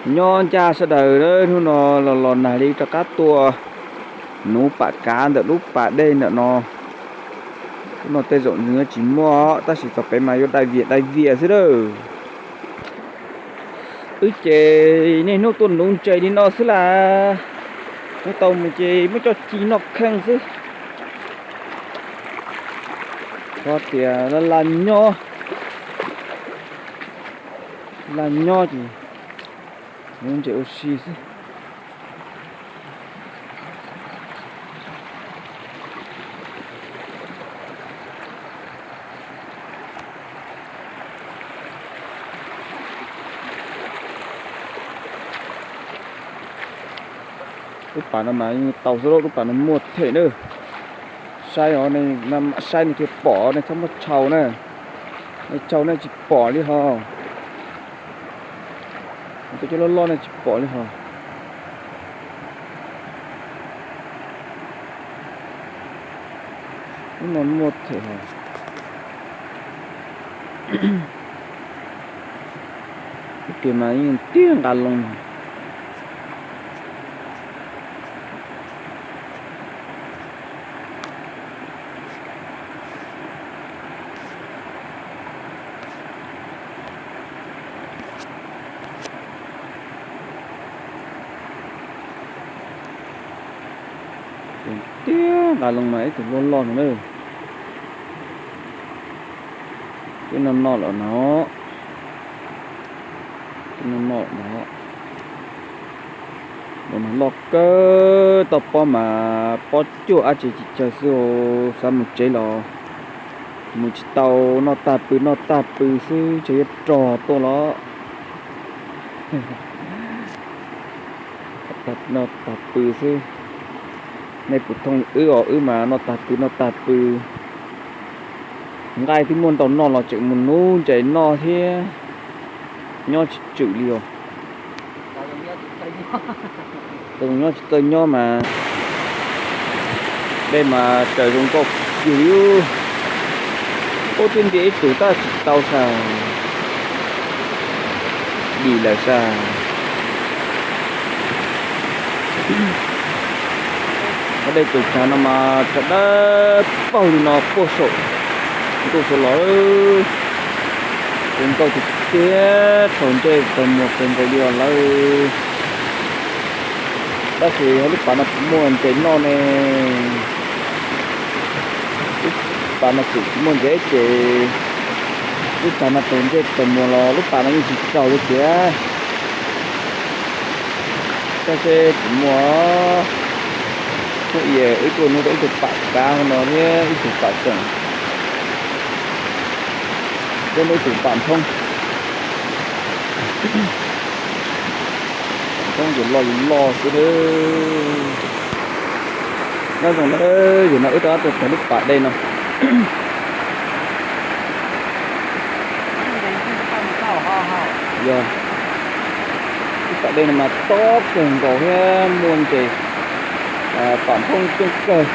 Nyob ncaj sawv daws, hnub no los los nag li rov qab tua nuv pam kav ntawm lub pas dej ntawm no. Hnub no tej zaum nws tsis muaj, tab sis txog pem mas yuav dai vias dai vias xwb lawm. Wb ces niaj hnub tuaj nuv ntses li no xwb las. Hnub tau mus ces muab coj ci noj kheej xwb. Xyov tias laj nyob, laj nyob ces nuv ntses ua si xwb. Lub pas no mas yeej tau xwb, lub pas no muaj them na. Saib, saib nej thiaj pom, nej txhob muab tshau na. Nej tshau nej tsis pom li hos. Cov loj loj nej tsis pom li hos. Lub no muaj them hos. Lub tiag mas yeej tiag nqa loo. Tiag nqa loo mas ib tug loj loj no na. Twb noj noj lawm no. Twb noj noj lawm no. Ua no loj kawg, toj pob mas pob cuaj ab tsi tsis tsawg xwb, xav mus tsev los mus tsis tau, noj tag pw noj tag pw xwb, ntshe yuav rog tuaj los. Noj tag pw xwb. Nej puas thooj wb os, wb mas noj tag pw noj tag pw. Nqaij twb muaj ntau noj los tseem mus nuv ntses noj thiab. Nyob tsis tswm li os. Tus nyob tsis txawj nyob mas. Dej mas tsaws zoo nkauj kiag li. Ub, twb nti ib tug tab tsis tau sas. Dim lawm sas. Ob dej tsaws tsag no mas tsag dawb paug li no puag saum ntuj saud los. Zoo nkauj tiag tiag, tsaug ntsej tsaug muag kawg nkaus li os lawm. Tab sis ho lub pas no tsis muaj ntses noj ne. Lub pas no tseem tsis muaj ntses ces lub tsag no tsaug ntsej tsaug muag los lub pas no yeej tsis tsaug li tiag. Saib seb puas muaj. Hnub ib wb tuaj nuv tau ib tug pam kav no thiab ib tug pam tseem, thiab ib tug pam nphoob. Pam nphoob ces loj li loj xwb. Nyob zoo na, yog no wb rov qab tuaj txog lub pas dej no. Yog, lub pas dej no mas tob kawg nkaus thiab muaj ntses pam nphoob coob kawg.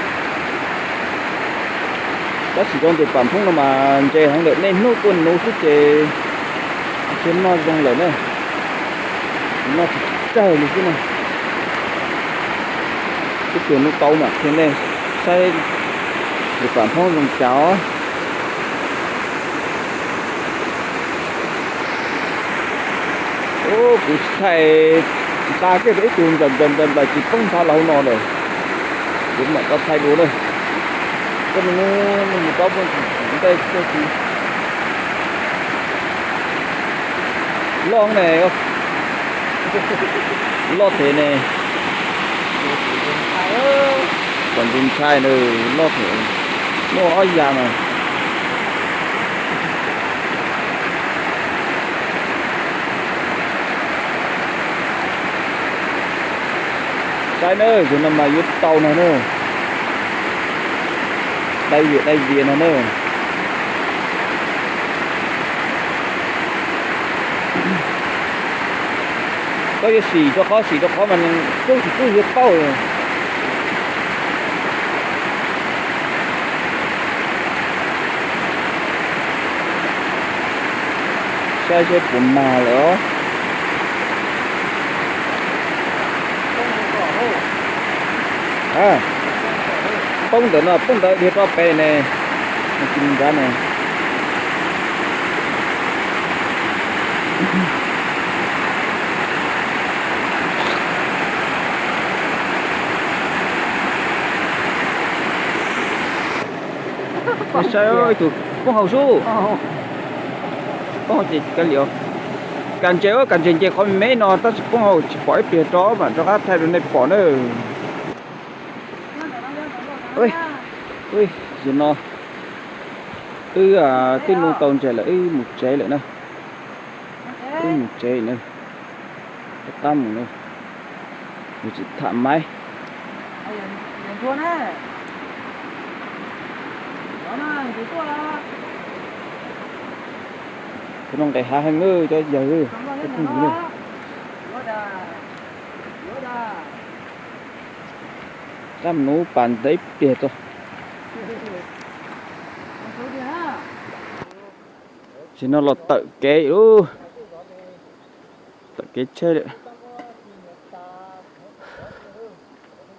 Tab sis cov ntses pam nphoob no mas ntses heev lawm, niaj hnub tuaj nuv xwb ces tsis noj zoo lawm na. Noj tsis tsawg li xwb na. Ib pliag nuv tau mam qhia nej saib ntses pam nphoob zoo cas os. Ub, kuv thaij nqa kiag rau ib tug nplaim nplaim nplaim tsis poob nthav los hauv no lawm. Kuv mam rov thaij dua na. Koj mus, mus rau ntej tsis loj ne, loj them ne. Kom ntsis ntshai na, loj them, muaj ob yam mas. Saib na, yog no mas yuav tau no na. Dai vias dai vias no na. Koj yuav sim rau qhov sim rau qhov mas nws kub tsis kub yuav paub. Saib seb puas mag lawm os. Poob ntawm no, poob ntawd dhia rov pem ne, tsis mus nrad ne. Saib ib tug poob hauv sub, poob hauv ces kav liam, kam ntses, kam ntses nce qhov me me no tab sis poob hauv tsis pom ib pliag rov mam rov qab thaij rau nej pom na. Zaum no wb twb nug tau ntses lawm, wb mus tsev lawm na. Wb mus tsev na, rov qab mus na, mus tsis tham maiv. Kuv no nqes hav heev, cov yawg, cov phooj ywg. Rab mus pas ntev ib pliag tso. Tam sim no los tawm kev lawm, tawm kev tsheb lawm.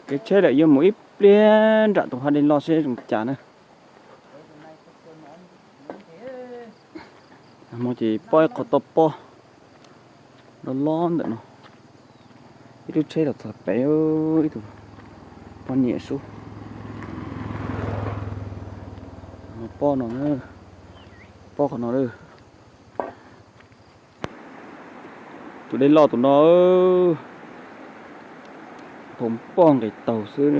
Kev tsheb lawm yuav mus ib pliag nram tus hav dej loj seb zoo cas na. Hmo ces pob ib qho toj pob loj loj ntawm no. Ib lub tsheb los txog pem, ib tug poj niam sub. Pob no, pob qhov no. Tus dej loj tus no, thaum pob nqis taug xwb.